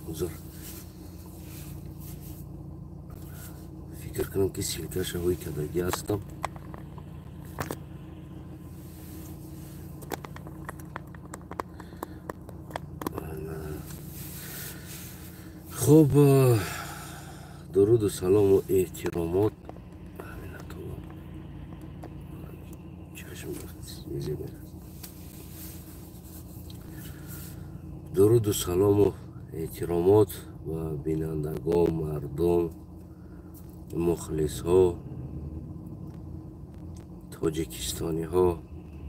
Узр, фикр кунам, ки ссылка ша ҳои кардагӣ ҳастам. Хуб, дуруду салому эҳтиромот. Чашм, дуруду салому эҳтиромот ба бинандагон, мардум, мухлисҳо, тоҷикистониҳо.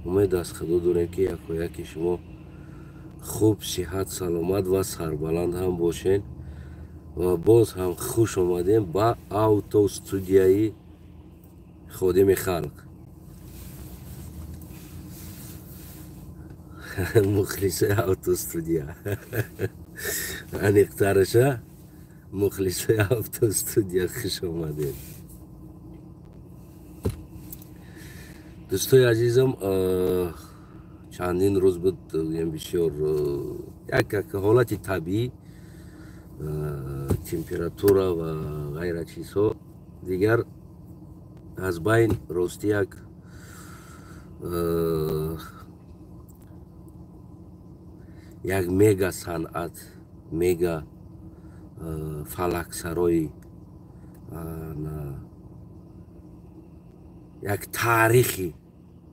Умед аз Худо дорем, ки якояки шумо хуб, сиҳат, саломат ва сарбаланд ҳам бошед. Ва боз ҳам хуш омадем ба автостудияи Ходими халқ. Мухлисои автостудия, аниқтараша, мухлисои автостудия, хуш омадем. Дӯстои азизам, чандин рӯз буд, бисёр як ҳолати табиӣ, температура ва ғайра чизҳо дигар аз байн, рости, як мега санъат, мега фалаксарои, як таърихи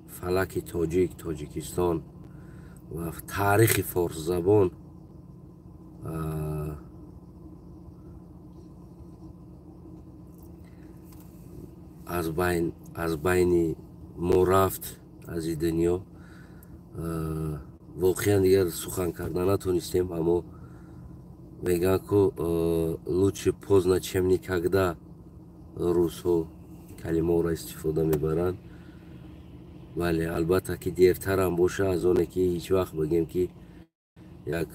фалаки тоҷик, Тоҷикистон ва таърихи форсзабон аз байни мо рафт, аз и дунё. Воқеан, дигар сухан карда натонистем, аммо мегӯянд ку, лучше поздно, чем никогда, русҳо калимаро истифода мебаранд. Бале, албатта, ки дертарам боша, аз оне ки ҳеҷ вақт, бигем, ки як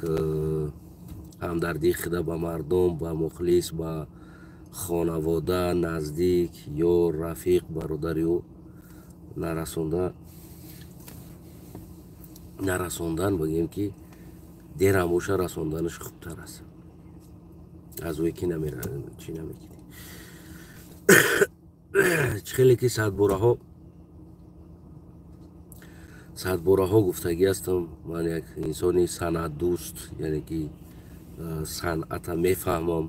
ҳамдардии худа ба мардум, ба мухлис, ба хонавода, наздик, ёр, рафиқ, бародари ӯ нарасонда нарасондан, бигем, ки дерам боша, расонданаш хубтар аст аз ое ки чӣ намекунӣ. Чӣ хеле ки садбораҳо, садбораҳо гуфтагӣ ҳастам, ман як инсони санъатдӯст, яъне ки санъата мефаҳмам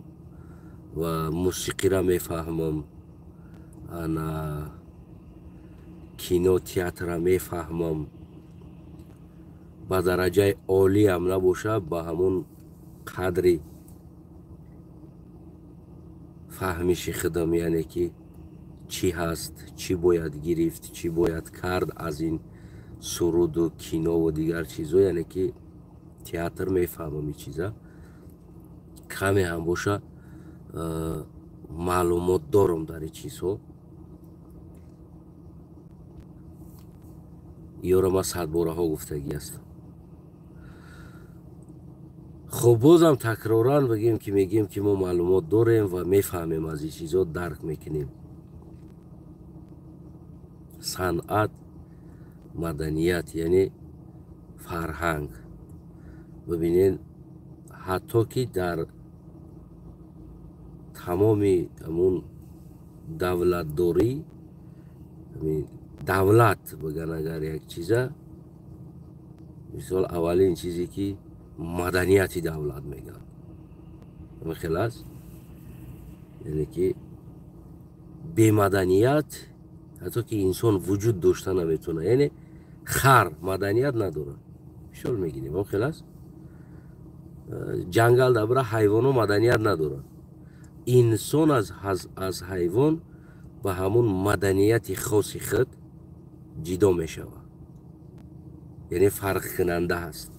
ва мусиқиро мефаҳмам, ана кино, театра мефаҳмам. Ба дараҷаи олиам набошад, ба ҳамун қадри фаҳмиши худам, яъне ки чӣ ҳаст, чӣ бояд гирифт, чӣ бояд кард аз ин суруду кинову дигар чизо, яъне ки театр мефаҳмам. Ин чиза каме ҳам боша, маълумот дорам дар ин чизҳо. Ёро ман садбораҳо гуфтагӣ ҳастам. Хуб, бозам такроран бигем, ки мегӯем, ки мо маълумот дорем ва мефаҳмем, аз ин чизҳо дарк мекунем. Санъат, маданият, яъне фарҳанг. Бибинед, ҳатто ки дар тамоми ҳамун давлатдорӣ, давлат биган, агар як чиза, мисол, аввалин чизе ки маданияти давлат мегӯянд, ҳамин хел аст. Яъне ки бемаданият ҳатто ки инсон вуҷуд дошта наметавонад. Яъне хар маданият надорад, мисол мегирем, ҳам хел аст. Ҷангал дабра ҳайвоно маданият надорад. Инсон аз ҳайвон ба ҳамун маданияти хоси худ ҷидо мешавад, яъне фарқкунанда ҳаст.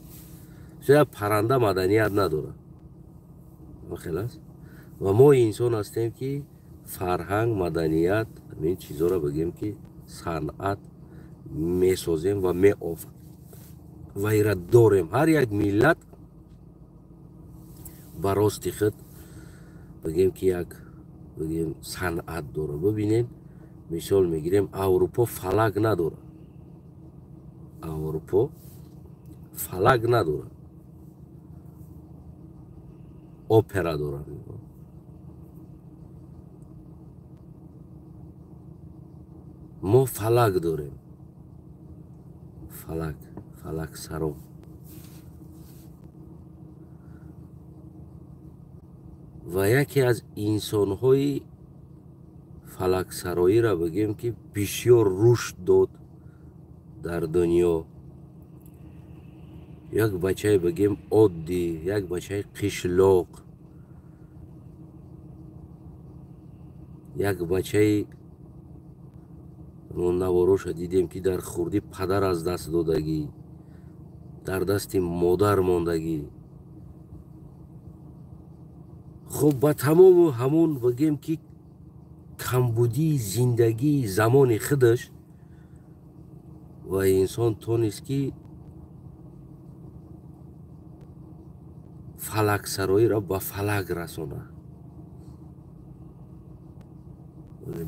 Парранда маданият надорад, хел аст. Ва мо инсон ҳастем, ки фарҳанг, маданият, ҳамин чизҳоро, бигем, ки санъат месозем ва меофарем ва ира дорем. Ҳар як миллат ба рости худ, бигем, ки як, бигем, санъат дорад. Бибинем, мисол мегирем, Аврупо фалак надорад, Аврупо фалак надорад. Опера доранд. Мо фалак дорем. Фалак, фалаксаро. Ва яке аз инсонҳои фалаксароиро бигем, ки бисёр рушд дод дар дунё, як бачае бигем оддӣ, як бачаи қишлоқ, як бачаи навороша дидем, ки дар хурдӣ падар аз даст додагӣ, дар дасти модар мондагӣ. Хуб, ба тамому ҳамун бигем, ки камбудии зиндагии замони худаш ва инсон тонист, ки фалаксароиро ба фалак расонад.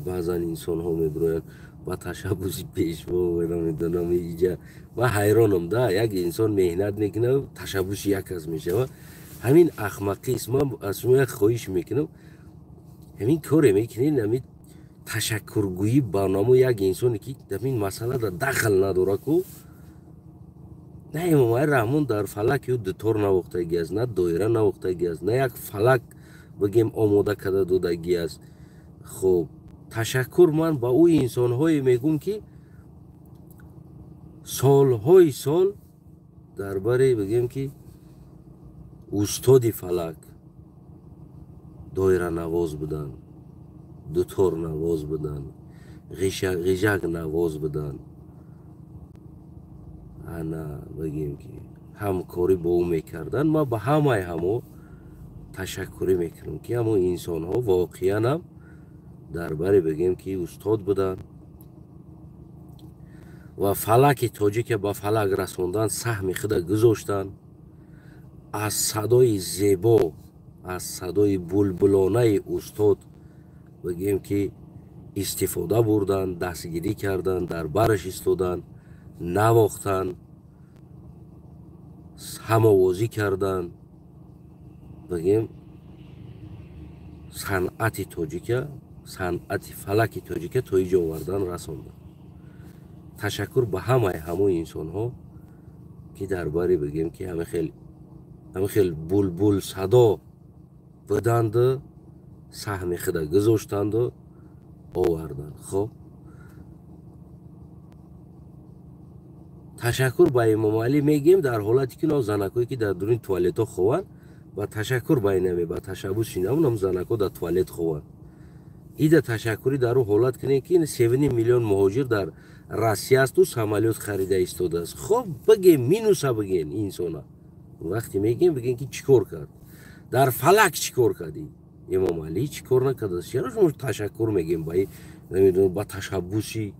Баъзан инсонҳо мебироянд ба ташаббуси пешво, намедонам, иҷа ман ҳайронам да, як инсон меҳнат мекунад, ташаббуси як кас мешавад. Ҳамин ахмақист. Ман аз шумо як хоҳиш мекунам, ҳамин коре мекунед, ҳамин ташаккургӯӣ ба намо як инсоне, ки дар ин масъалада дахл надора ку. На Эмомалӣ Раҳмон дар фалак ё дутор навохтагӣ аст, на доира навохтагӣ аст, на як фалак бигем омода карда додагӣ аст. Хуб, ташаккур ман ба ӯ инсонҳое мегӯм, ки солҳои сол дар баре бигем, ки устоди фалак доиранавоз буданд, дуторнавоз буданд, ғижакнавоз буданд, ана бигем, ки ҳамкорӣ бо ӯ мекарданд. Ман ба ҳамаи ҳамо ташаккурӣ мекунам, ки ҳамо инсонҳо воқеанам дар баре бигем, ки устод буданд ва фалаки тоҷика ба фалак расондан саҳми худа гузоштанд. Аз садои зебо, аз садои булбулонаи устод бигем, ки истифода бурданд, дастгирӣ карданд, дар бараш истоданд, навохтанд, ҳамовозӣ карданд, бигем санъати тоҷика, санъати фалаки тоҷика то иҷо овардан расонданд. Ташаккур ба ҳамаи ҳамон инсонҳо, ки дар бари бигем, ки ҳамин хел булбул садо буданду, саҳми худа гузоштанду оварданд. Хоб, ташаккур ба Эмомалӣ мегӯем дар ҳолате, ки занакҳое, ки дар дуруни туалетҳо хованд, ба ташаккур ба инаме ба ташаббуси намунам занакҳо дар туалет хованд. Ида ташаккурӣ дар ӯ ҳолат кунем, ки 7 миллион муҳоҷир дар Россия асту самолёт харида истодааст. Хоб, бигем минуса, бигем инсона. Вақте мегем, бигем, ки чӣ кор кард дар фалак, чӣ кор кардӣ Эмомалӣ, чӣ кор накардааст. Чаро шумо ташаккур мегем ба, намедонам, ба ташаббуси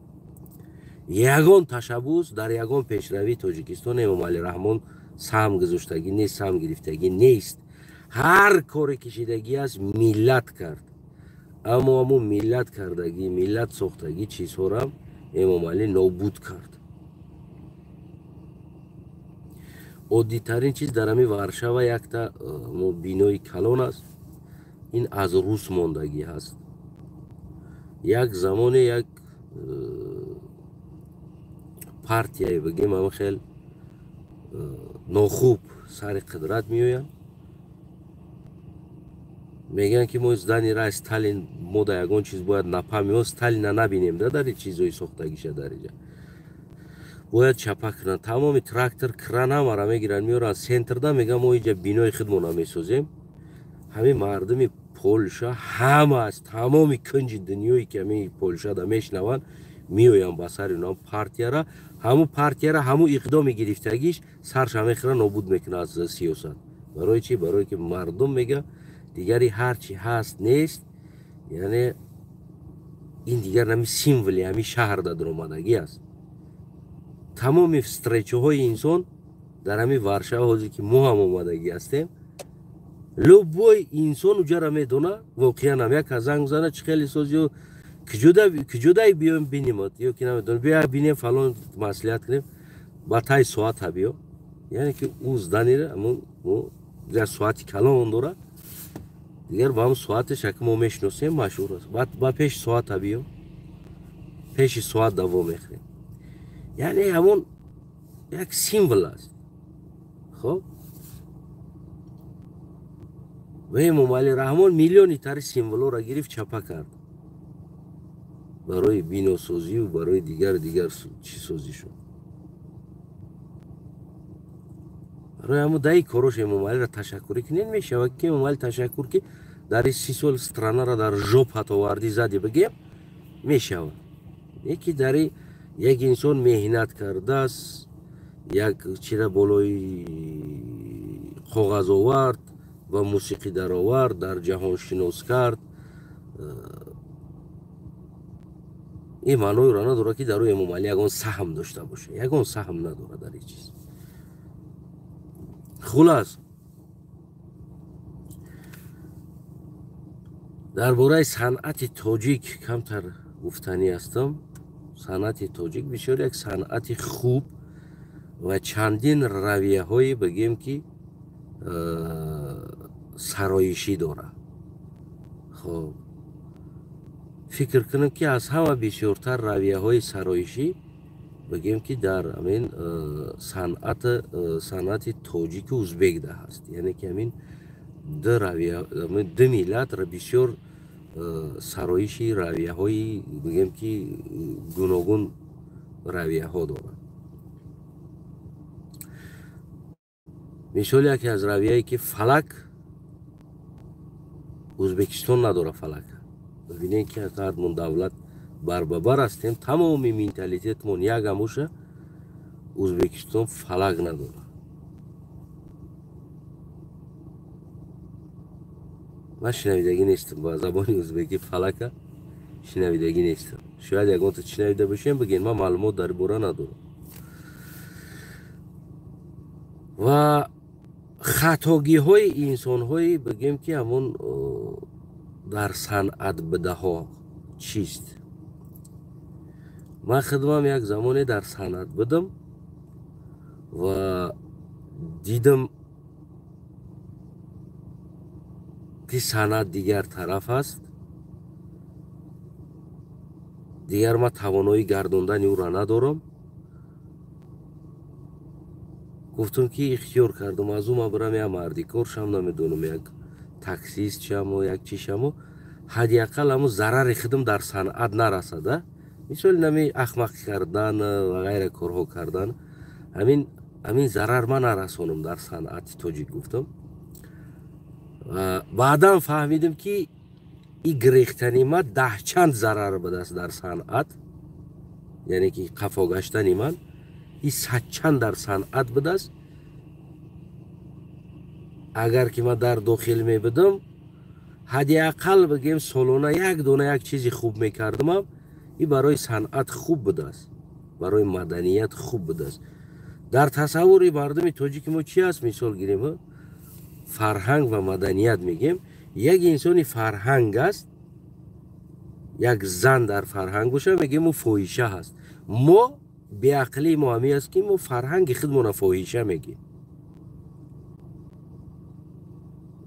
ягон ташаббус дар ягон пешравии Тоҷикистон Эмомалӣ Раҳмон саҳм гузоштагӣ нест, саҳм гирифтагӣ нест. Ҳар коре кишидагӣ аст, миллат кард, аммо ҳамун миллат кардагӣ, миллат сохтагӣ чизҳорам Эмомалӣ нобуд кард. Оддитарин чиз, дар ҳамин Варшава якта бинои калон аст, ин аз рус мондагӣ ҳаст. Як замоне як партияе бигем ҳама хел нохуб сари қудрат меоянд, мегӯянд, ки мо здание ра Сталин, мо да ягон чиз бояд напамиё Сталина набинем да, дар чизҳои сохтагиша дар иҷа бояд чапа кунанд. Тамоми трактор, кран ҳамара мегиранд, меоранд центрда, мегӯянд, мо иҷа бинои худмона месозем. Ҳамин мардуми Полша ҳама аз тамоми кунҷи дунёе, ки ҳамин Полшада мешунаванд, меоянд ба сари онам партияра, ҳамун партияра, ҳамун иқдоми гирифтагиш сарша мехӯра, нобуд мекунад аз сиёсат. Барои чӣ? Барое ки мардум мега, дигари ҳар чи ҳаст нест, яъне ин дигар нами символи ҳамин шаҳр дар омадагӣ аст. Тамоми встречаҳои инсон дар ҳамин Варшава, ҳозир ки мо ҳам омадагӣ ҳастем, любой инсон уҷара медона. Воқеан ҳам як занг зана, чӣ хеле соз ё куҷодай, биёем бинимад ё ки намедонам, биё бинем, фалон маслиҳат кунем, ба таи соата биё. Яъне ки ӯ здание ра як соати калон дора. Дигар ба ҳам соаташ ки мо мешиносем машҳур аст. Ба пеши соата биё, пеши соат даво мехӯрем. Яъне ҳамон як символ аст. Хоб, ва Эмомалӣ Раҳмон миллиони тари символҳоро гирифт, чапа кард барои биносозию барои дигар чизсозӣ шуд. Барои ҳамун даи корош Эмомалиро ташаккурӣ кунед мешавад ки Эмомалӣ ташаккур ки дар ин 30 сол странаро дар жопат овардӣ задӣ бигем мешавад. Яки дар як инсон меҳнат кардааст, як чира болои коғаз овард ва мусиқӣ даровард, дар ҷаҳоншинос кард. Ин маъноеро надорад ки дар ӯ Эмомалӣ ягон саҳм дошта бошад. Ягон саҳм надорад дар ин чиз. Хулас, дар бораи санъати тоҷик камтар гуфтанӣ ҳастам. Санъати тоҷик бисёр як санъати хуб ва чандин равияҳое бигем ки сароишӣ дорад. Хоб, фикр кунем ки аз ҳама бисёртар равияҳои сароишӣ бигем ки дар ҳамин санъати тоҷику узбекда ҳаст. Яъне ки ҳамин ду равия, ду миллат бисёр сароиши равияҳои бигем ки гуногун равияҳо дорад. Мисол, яке аз равияе ки фалак Узбекистон надорад фалака. Бибинед ки ҳардмон давлат барбабар ҳастем, тамоми менталитетмон якам боша, Узбекистон фалак надорад. Ман шинавидагӣ нестам ба забони узбекӣ фалака шинавидагӣ нестам. Шояд ягонта шинавида бошем, бигӯед, ман маълумот дар бора надорам. Ва хатогиҳои инсонҳои бигем ки ҳамон дар санъат бидаҳо чист. Ман худмам як замоне дар санъат будам ва дидам ки санъат дигар тараф аст. Дигар ман тавоноии гардондани ӯро надорам. Гуфтам ки ихтиёр кардам, аз ӯ ман бирам як мардикор шам, намедонам, як таксист шаму, як чи шаму, ҳадди ақал ҳамун зарари худам дар санъат нарасад. Мисоли нами ахмақ кардан ва ғайра корҳо кардан, ҳамин зарар ман нарасонам дар санъати тоҷик гуфтам. Баъдан фаҳмидам ки и гирехтани ман даҳчанд зарар будааст дар санъат, яъне ки қафо гаштани ман и садчанд дар санъат будааст. Агар ки ман дар дохил мебудам, ҳадди ақал бигем солона як дона як чизи хуб мекардамам, и барои санъат хуб будааст, барои маданият хуб будааст. Дар тасаввури мардуми тоҷики мо чи аст? Мисол гирем, фарҳанг ва маданият мегем. Як инсони фарҳанг аст, як зан дар фарҳанг боша, мегем ӯ фоҳиша ҳаст. Мо беақлии мо ҳамин аст ки мо фарҳанги худмона фоҳиша мегем.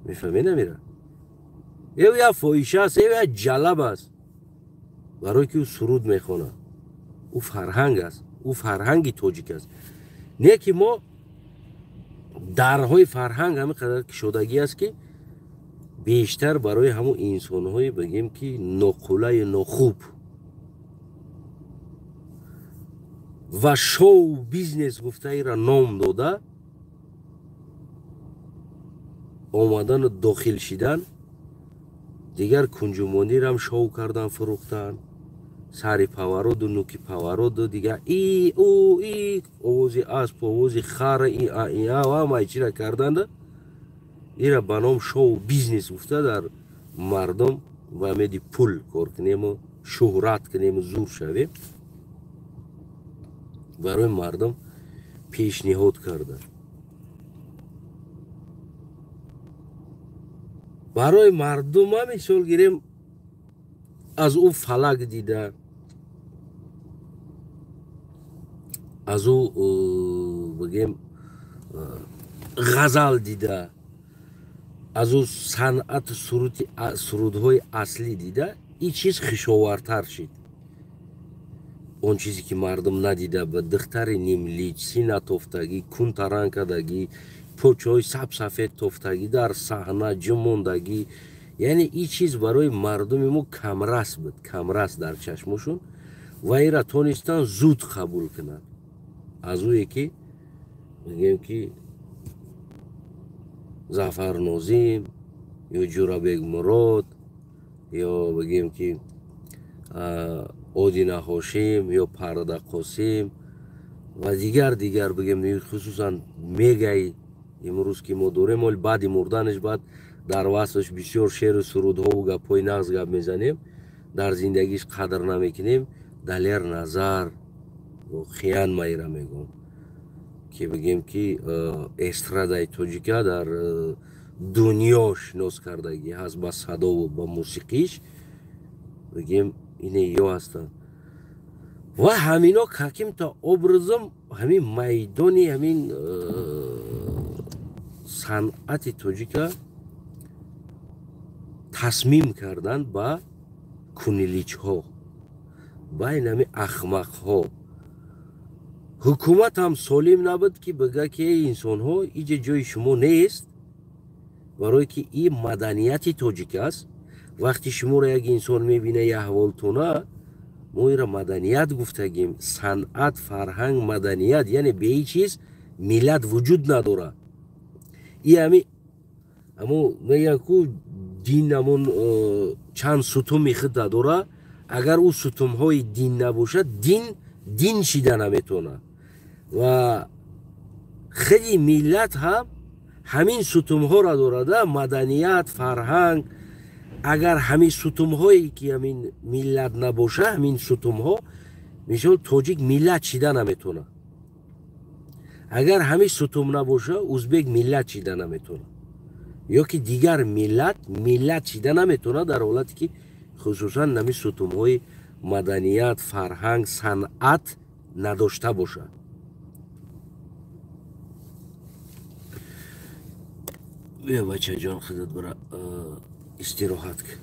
Мефаҳмед намира? Ё як фоҳиша аст, ё як ҷалаб аст, барое ки ӯ суруд мехонад. Ӯ фарҳанг аст, ӯ фарҳанги тоҷик аст. Не ки мо дарҳои фарҳанг ҳамин қадар кушодагӣ аст ки бештар барои ҳамун инсонҳое бигем ки ноқулаю нохуб ва шоу бизнес гуфтаиро ном дода омадану дохил шидан, дигар кунҷумонирам шоу кардан, фурӯхтан, сари павароду нуки павароду дигар и у и овози асп, овози хар, и а и а ҳамаи чира карданда, ира ба ном шоу бизнес гуфта дар мардум ба умеди пул кор кунему, шӯҳрат кунему, зур шавем, барои мардум пешниҳод карда. Барои мардума мисол гирем, аз ӯ фалак дида, аз ӯ бигем ғазал дида, Аз ӯ санъату сурудҳои аслӣ дида, ин чиз хишовартар шид. Он чизе ки мардум надида ба духтари нимлич, сина тофтагӣ, кун таранг кардагӣ, почаҳои сабсафед тофтагӣ, дар саҳна ҷумондагӣ, яъне ин чиз барои мардуми мо камрас буд, камрас дар чашмошон, ва инра тонистанд зуд қабул кунанд. Аз ӯе ки мегӯем ки Зафар Нозим ё Ҷурабек Мурод ё бигӯем ки Одина Ҳошим ё Парда Қосим ва дигар бигем, хусусан Мегаи имрӯз ки мо дорем, оли баъди мурданаш баъд дар васфаш бисёр шеру сурудҳову гапҳои нағз гап мезанем, дар зиндагиш қадр намекунем. Далер Назар воқеан ма ира мегӯм ки бигем ки эстрадаи тоҷика дар дунё шинос кардагӣ ҳаст ба садову ба мусиқиш, бигем ине ё ҳастанд. Ва ҳамино каким-то образом ҳамин майдони ҳамин санъати тоҷика тасмим карданд ба куниличҳо, ба инами ахмақҳо. Ҳукумат ҳам солим набуд ки бига ки эй инсонҳо, иҷа ҷои шумо нест, барое ки ин маданияти тоҷик аст. Вақти шуморо як инсон мебина, я аҳволтона, мо инро маданият гуфтагим. Санъат, фарҳанг, маданият, яъне бе ин чиз миллат вуҷуд надорад. И ҳами амо мегӯянд ку дин ҳамон чанд сутуми худда дора, агар ӯ сутумҳои дин набошад, дин дин шида наметавонад. Ва худи миллат ҳам ҳамин сутумҳоро дорада, маданият, фарҳанг. Агар ҳамин сутумҳое ки ҳамин миллат набоша, ҳамин сутумҳо, мисол тоҷик миллат шида наметавонад. Агар ҳамин сутум набоша, узбек миллат шида наметавонад, ё ки дигар миллат миллат шида наметавонад, дар ҳолате ки хусусан ҳамин сутумҳои маданият, фарҳанг, санъат надошта бошад. Биё бачаҷон, худат бира истироҳат кун.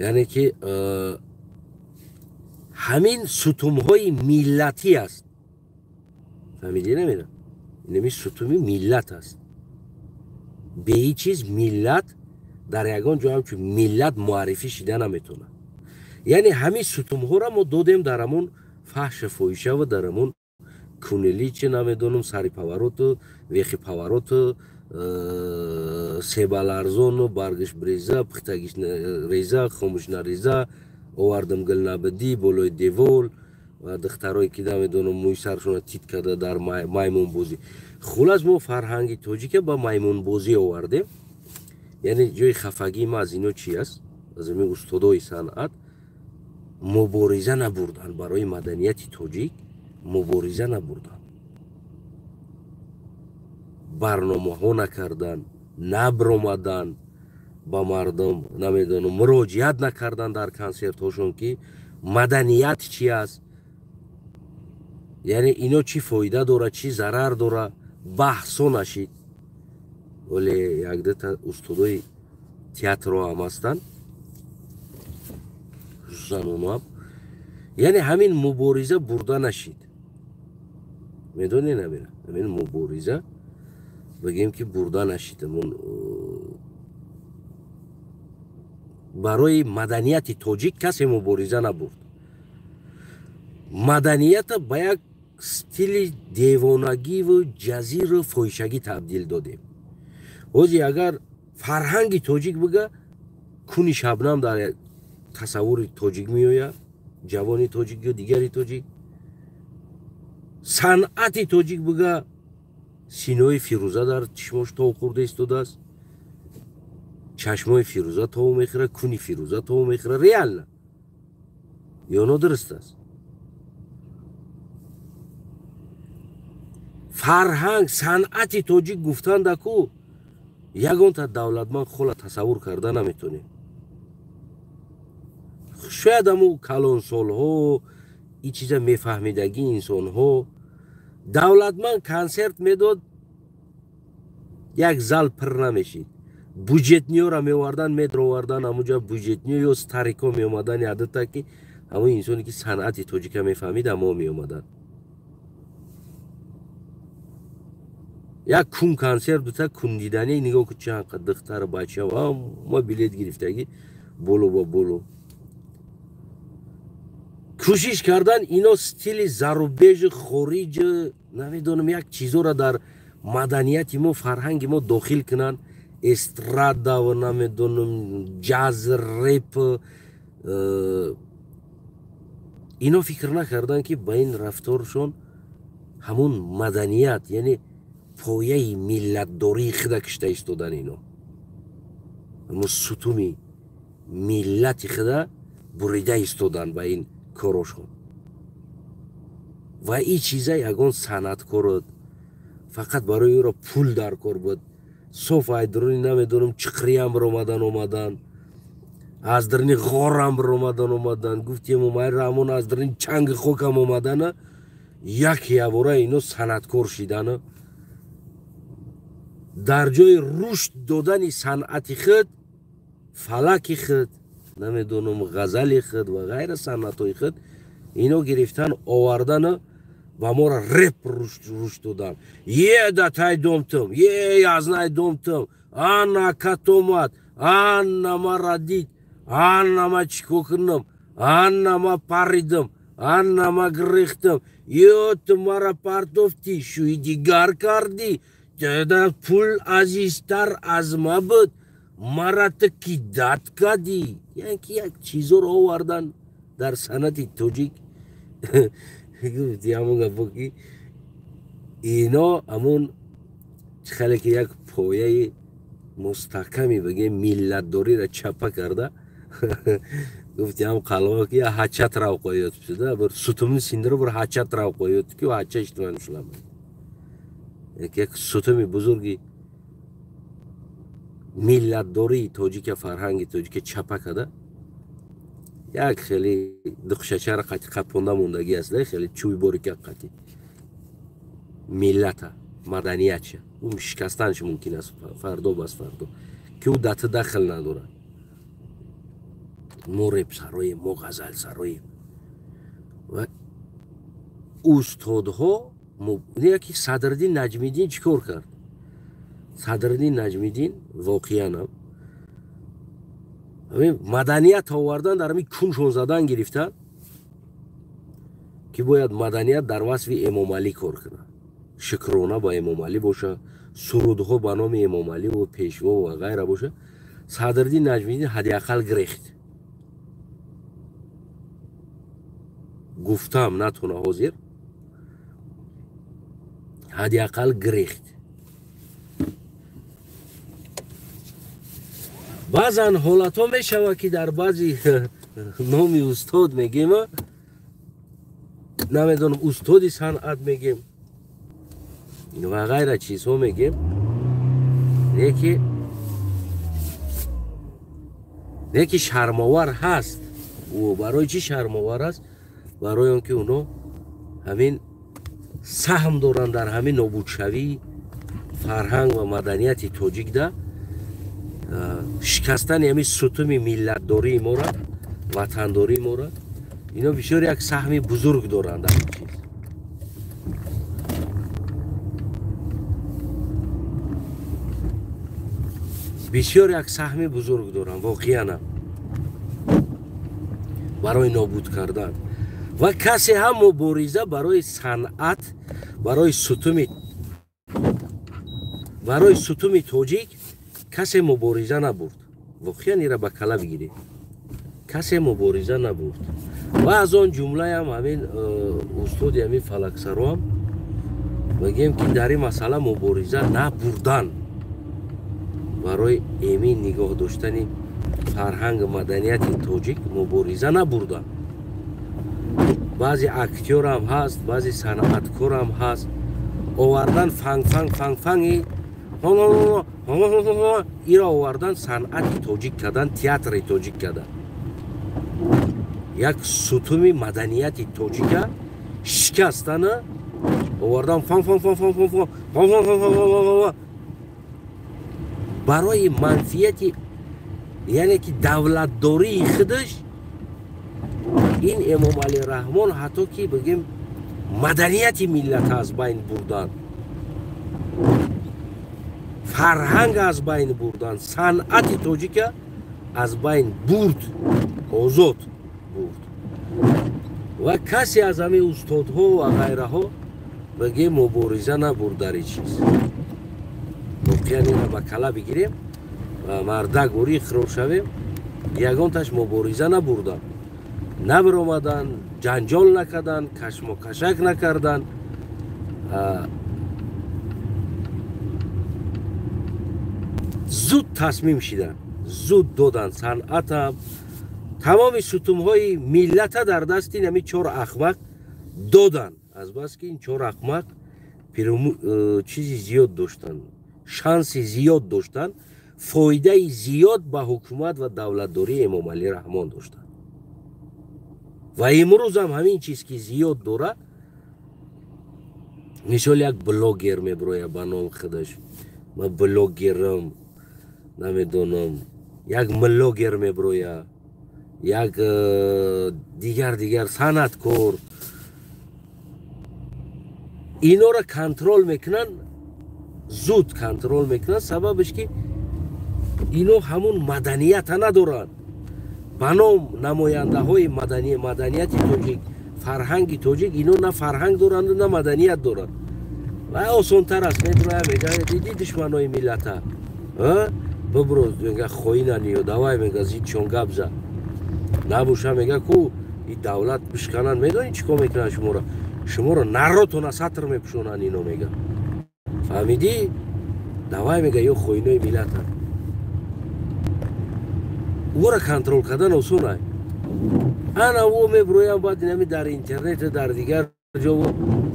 Яъне ки ҳамин сутумҳои миллатӣ аст. Фаҳмидӣ намедонам? Инами сутуми миллат аст. Бе ин чиз миллат дар ягон ҷо ҳамчун миллат муаррифӣ шида наметавонад. Яъне ҳамин сутумҳоро мо додем дар ҳамон фаҳшу фоҳишаву дар ҳамон кунеличи, намедонам, сари повороту, вехи повороту, себаларзону, баргиш бреза, пухтагиш реза, хомӯш нареза, овардам гил набидӣ, болои девол, ва духтарое ки намедонам мӯи саршона тит карда дар маймунбозӣ. Хулас мо фарҳанги тоҷика ба маймунбозӣ овардем. Яъне ҷои хафагии ма аз ино чи аст? Аз ҳамин устодои санъат мубориза набурданд барои маданияти тоҷик, мубориза набурданд, барномаҳо накарданд, набромаданд ба мардум, намедонам, муроҷиат накарданд дар консертҳошон ки маданият чи аст, яъне ино чӣ фоида дорад, чӣ зарар дорад, баҳсо нашид. Вале якдута устодои театрро ҳам ҳастанд, хусусан оноам, яъне ҳамин мубориза бурда нашид. Медонӣ намера? Ҳамин мубориза бигем ки бурда нашид. Барои маданияти тоҷик касе мубориза набурд. Маданията ба як стили девонагиву ҷазиру фоҳишагӣ табдил додем. Ҳозир агар фарҳанги тоҷик бига, куни шабнам дар тасаввури тоҷик меояд, ҷавони тоҷик ё дигари тоҷик. Санъати тоҷик бига, синои Фирӯза дар чишмош тов хӯрда истодааст, чашмои Фирӯза тов мехӯрад, куни Фирӯза тов мехӯрад. Реально ё нодуруст аст? Фарҳанг, санъати тоҷик гуфтанда ку ягонта давлатманд хола тасаввур карда наметонем. Шояд ҳамун калонсолҳо, ин чиза мефаҳмидагии инсонҳо. Давлатманд консерт медод, Як зал пир намешид. Буҷетниёра меовардан, медровардан, ҳамунҷа буҷетниё ё старико меомадан, ядата ки ҳамон инсоне ки санъати тоҷика мефаҳмид, ҳамо меомаданд. Як кун консерт бута, кундидани нигоҳ ку, чанд қад духтар бача ҳама билет гирифтагӣ, боло ба боло. Кӯшиш кардан ино стили зарубежи, хориҷ, намедонам, як чизоро дар маданияти мо, фарҳанги мо дохил кунанд. Эстрада ва намедонам, ҷаз, реп. Ино фикр накарданд, ки ба ин рафторшон ҳамун маданият, яъне пояи миллатдории худа кишта истодан. Ино ҳамун сутуми миллати худа бурида истодан ба ин корошон. Ва ин чиза ягон санъаткор фақат барои ӯро пул дар кор буд. Соф айдруни намедонам, чиқриям биромадан омадан, аз дарни ғорам биромадан омадан, гуфтем Умайр Раҳмон аз дарни чанги хокам омадана, як явора ино санъаткор шидана. Дар ҷои рушд додани санъати худ, фалаки худ, намедонам, ғазали худ ва ғайра санъатҳои худ, ино гирифтан овардана ва моро реп рушд додан. Е да тай домтум, е язнай домтум, ана катомат, ана ма радид, ана ма чико кунам, ана ма паридам, ана ма гирихтам, ё ту мара партофтӣ, шӯи дигар кардӣ, да пул азизтар аз ма буд, мара ту кидат кардӣ. Яъне ки як чизоро овардан дар санъати тоҷик. Гуфти ҳамон гапо ки ино ҳамон хеле ки як пояи мустаҳками бигем миллатдориро чапа карда. Гуфти ҳам қалво ки ҳачат рав qo'yotibdi да, bir sutумni sindirib bir ҳачат рав qo'yotibdi ки ҳача ijtimoiy ushlamaydi. Як сутуми бузурги миллатдории тоҷика, фарҳанги тоҷика чапа карда, як хеле дуқшачара қати қапонда мондагӣ аст, хеле чӯби борика қати миллата, маданиятша ӯ шикастанаш мумкин аст фардо бас фардо, ки ӯ дати дахл надорад. Мо реп сароем, мо ғазал сароем. Ва устодҳо, яки Садриддин Наҷмиддин чӣ кор кард? Садриддин Наҷмиддин воқеанам маданият овардан, дар ҳамин куншон задан гирифтан, ки бояд маданият дар васфи Эмомалӣ кор кунад, шукрона ба Эмомалӣ боша, сурудҳо ба номи Эмомалӣ ва пешво ва ғайра боша. Садриддин Наҷмиддин ҳадди ақал гирехт. Гуфтам натуна ҳозир, ҳадди ақал гирехт. Баъзан ҳолатҳо мешавад, ки дар баъзи номи устод мегем, намедонам, устоди санъат мегем ва ғайра чизҳо мегем, неки шармовар ҳаст. Барои чӣ шармовар аст? Барои он ки оно ҳамин саҳм доранд дар ҳамин нобудшавии фарҳанг ва маданияти тоҷикда, шикастани ҳамин сутуми миллатдории мора, ватандории мора. Ино бисёр як саҳми бузург доранд дар ин чиз. Бисёр як саҳми бузург доранд воқеанам барои нобуд кардан. Ва касе ҳам мубориза барои санъат, барои сутуми тоҷик касе мубориза набурд. Воқеан ира ба кала бигиред, касе мубориза набурд. Ва аз он ҷумлаям ҳамин устоди ҳамин фалаксароам мегӯем, ки дар ин масъала мубориза набурдан барои эмин нигоҳ доштани фарҳангу маданияти тоҷик мубориза набурдан. Баъзе актёрам ҳаст, баъзе санъаткорам ҳаст, овардан фанг фанг фанг фанги ира овардан, санъати тоҷик кардан, театри тоҷик кардан, як сутуми маданияти тоҷика шикастана овардан, фан фан фан фан фан фан фан фан фан фан фан. Барои манфиати, яъне ки давлатдории худаш, ин Эмомалӣ Раҳмон ҳатто ки бигем маданияти миллата аз байн бурдан, фарҳанг аз байн бурдан, санъати тоҷика аз байн бурд, озод бурд. Ва касе аз ҳамин устодҳо ва ғайраҳо бигем мубориза набурд дар ин чиз. Воқеан ина ба кала бигирем, мардак ворӣ иқрор шавем, ягонташ мубориза набурданд, набиромаданд, ҷанҷол накарданд, кашмокашак накарданд. Зуд тасмим шиданд, зуд доданд санъата, тамоми сутумҳои миллата дар дасти ҳамин чор ахмақ доданд. Азбаски ин чор ахмақ чизи зиёд доштанд, шанси зиёд доштанд, фоидаи зиёд ба ҳукумат ва давлатдории Эмомалӣ Раҳмон доштанд. Ва имрӯзам ҳамин чиз ки зиёд дорад, мисол як блогер меброяд ба ном худаш, ман блогерам, намедонам, як млогер меброяд, як дигар санъаткор, инора контрол мекунанд, зуд контрол мекунанд. Сабабаш ки ино ҳамун маданията надоранд. Ба ном намояндаҳои маданияти тоҷик, фарҳанги тоҷик, ино на фарҳанг доранду на маданият доранд. Ва осонтар аст, меброяд, мегӯяд диди душманои миллата, бибро, мега хоинан ё давай, мега зидшон гап зад. Набоша, мега ку и давлат бишкананд, медонӣ чӣ кор мекунанд шуморо? Шуморо наротона сатр мепӯшонанд ино, мега. Фаҳмидӣ? Давай, мега, ё хоинои миллатанд. Ӯро контрол кардан осон ай. Ана ӯ меброянд, баъд инами дар интернет, дар дигар ҷо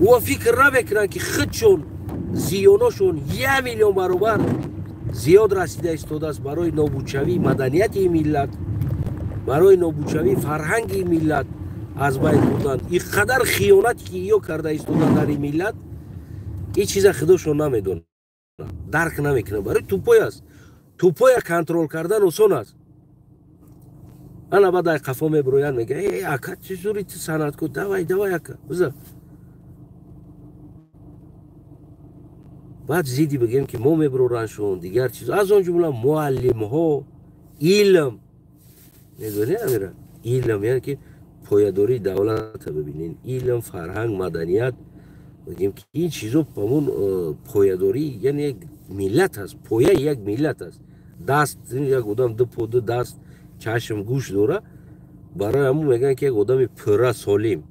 ӯ фикр намекунанд ки худшон зиёношон 1 миллион баробар зиёд расида истодааст барои нобудшавии маданияти миллат, барои нобудшавии фарҳанги миллат аз байн бурдан. Ин қадар хиёнате ки ё карда истодан дар ин миллат, ин чиза худошон намедонанд, дарк намекунанд. Барои тупой аст, тупоя контрол кардан осон аст. Ана баъд ай қафо меброянд, мега э ака, чӣ зури ту санъаткор, давай давай ака биза. Баъд зидди бигем ки мо меброраншон дигар чиз, аз он ҷумла муаллимҳо, илм, медонӣ амира, илм яъне ки поядории давлата бибинед, илм, фарҳанг, маданият, бигем ки ин чизо ҳамун поядорӣ, яъне як миллат аст, пояи як миллат аст. Даст як одам ду по, ду даст, чашм, гӯш дора, барои ҳамун мегӯянд ки як одами пурра солим.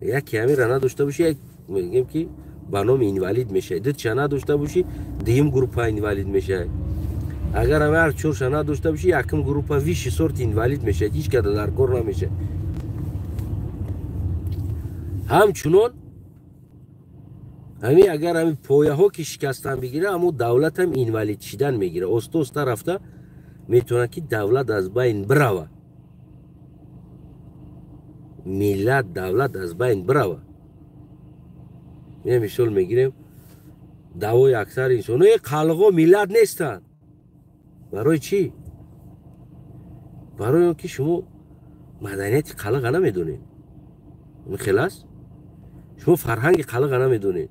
Яке ҳамира надошта бошӣ, як мегӯем ки ба номи инвалид мешавӣ. Дутша надошта бошӣ, дуюм группа инвалид мешавӣ. Агар ҳама ҳар чорша надошта бошӣ, якум группа высший сорт инвалид мешавӣ, ҳеҷ када дар кор намешавӣ. Ҳамчунон ҳамин агар ҳамин пояҳо ки шикастан бигира, ҳамун давлатам инвалид шидан мегира. Оста оста рафта метавонад ки давлат аз байн бирава, миллат, давлат аз байн бирава. Ин мисол мегирем, даъвои аксари инсонҳо қалғо миллат нестанд. Барои чӣ? Барои он ки шумо маданияти қалға намедонед. Ин хел аст? Шумо фарҳанги қалға намедонед.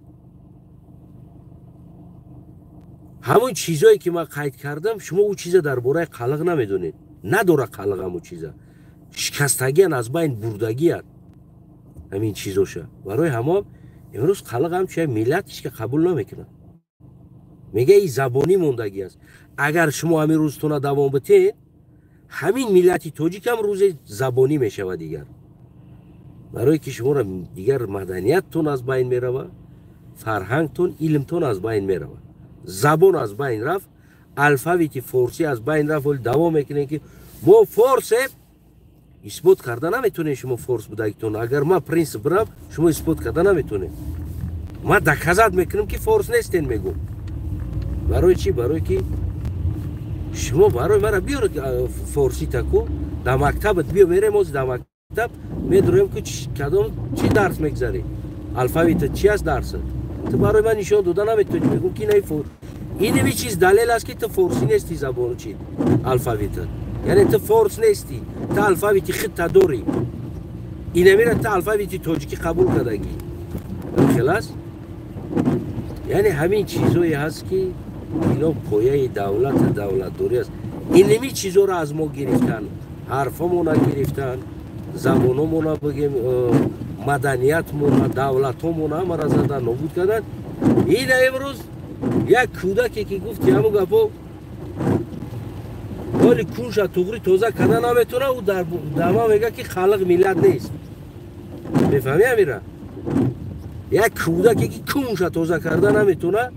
Ҳамон чизое ки ман қайд кардам, шумо ӯ чиза дар бораи қалғ намедонед. Надора қалғ ҳамон чиза. Шикастагиан, аз байн бурдагиан ҳамин чизоша. Барои ҳамон имрӯз қалғ ҳамчун як миллат ҳеч ка қабул намекунад. Мега ин забонӣ мондагӣ аст. Агар шумо ҳамин рӯзтона давом битед, ҳамин миллати тоҷик ҳам рӯзе забонӣ мешавад дигар. Барое ки шуморо дигар маданияттон аз байн мерава, фарҳангтон, илмтон аз байн мерава. Забон аз байн рафт, алфавити форсӣ аз байн рафт. Вале давом мекунем ки мо форсем, исбот карда наметонем шумо форс будагитон. Агар ман принсип бирам, шумо исбот карда наметонем. Ман доказат мекунам ки форс нестен, мегӯм. Барои чӣ? Барое ки шумо барои мара биёред форсӣ таку дар мактабат биё, мерем оз дар мактаб медроем ки кадом чӣ дарс мегзарӣ, алфавита чӣ аст дарсат, ту барои ман нишон дода наметонӣ. Мегӯм ки Инами чиз далел аст, ки ту форсӣ нести, забону чи алфавита, яъне ту форс нести, ту алфавити худта дорӣ. Инамира ту алфавити тоҷикӣ қабул кардагӣ, хел аст. Яъне ҳамин чизое ҳаст, ки ино пояи давлату давлатдорӣ аст. Инами чизоро аз мо гирифтан, ҳарфомона гирифтан, забономона, бигем, маданиятмона, давлатомона ҳамаро задан, нобуд кардан. Ина имрӯз як кӯдаке, ки гуфти ҳамун гапо, ҳоли кунша туғри тоза карда наметавона, ӯ дар ман мегӯяд, ки халқ миллат нест. Мефаҳмӣ амира? Як кӯдаке, ки кунша тоза карда наметавона,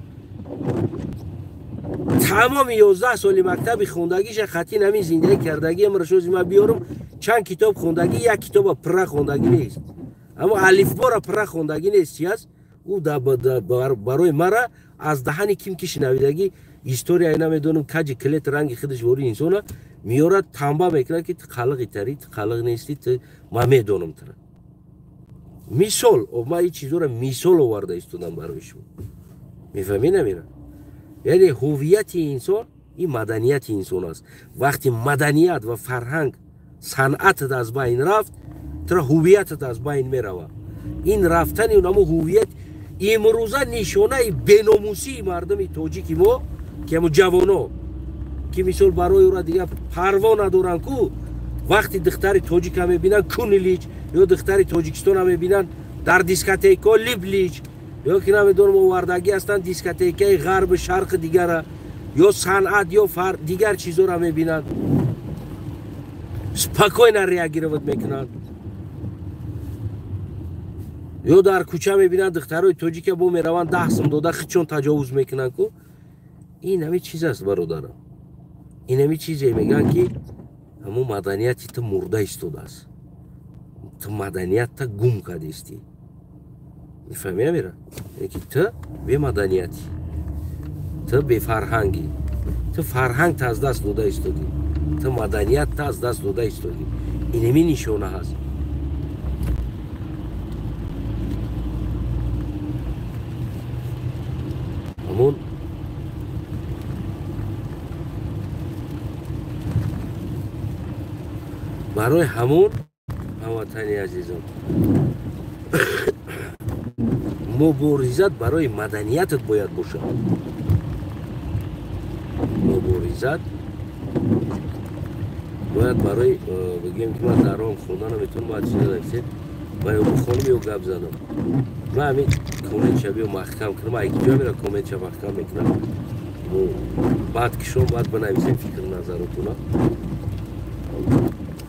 тамоми 11 соли мактаби хондагиша хатин ҳамин зиндагӣ кардагӣ, амрашози ман биёрам, чанд китоб хондагӣ, як китоба пурра хондагӣ нест, аммо алифбора пурра хондагӣ нест. Чи аст ӯ барои мара аз даҳани ким ки шинавидагӣ историяи намедонам, каҷи клет ранги худаш вори инсона меёрад, танба мекунад, ки ту қалиқи тари, ту қалиқ нести, ту ман медонам тура. Мисол, ман ин чизоро мисол оварда истодам барои шумо. Мефаҳмӣ намира? Яъне ҳуввияти инсон ин маданияти инсон аст. Вақти маданият ва фарҳанг, санъатат аз байн рафт, тура ҳуввиятат аз байн меравад. Ин рафтани намо ҳуввият имрӯза нишонаи беномусии мардуми тоҷики мо, ки ҳамо ҷавоно, ки мисол барои ӯра дигар парво надоранд ку, вақти духтари тоҷика мебинанд, кунилич, ё духтари тоҷикистона мебинанд дар дискотека либлич, ё ки намедонам овардагӣ ҳастанд дискотекаи ғарбу шарқи дигара, ё санъат, ё дигар чизора мебинанд, спокойно реагировать мекунанд. Ё дар кӯча мебинанд духтарои тоҷика, бо мераванд 10 сум дода хичон таҷовуз мекунанд ку. Ин ҳами чиз аст, бародарам. Ин ҳами чизе мегӯянд, ки ҳамун маданияти ту мурда истодааст, ту маданиятта гум кардистӣ. Мефаҳмӣ амира? Яъне ки ту бемаданиятӣ, ту бефарҳангӣ, ту фарҳангта аз даст дода истодӣ, ту маданиятта аз даст дода истодӣ. Инами нишона ҳаст. Ҳамун барои ҳамун, ҳамватани азизам, муборизат барои маданиятат бояд бошад. Муборизат бояд барои, бигем, ки ман дар он хонда наметавонам, бояд чиза нависем, ва ё бихонам, ё гап занам. Ман ҳамин комментша биё маҳкам кунам, ай киҷо мера комментша маҳкам мекунам, баъд ки шумо бояд бинависем фикр назаротуна.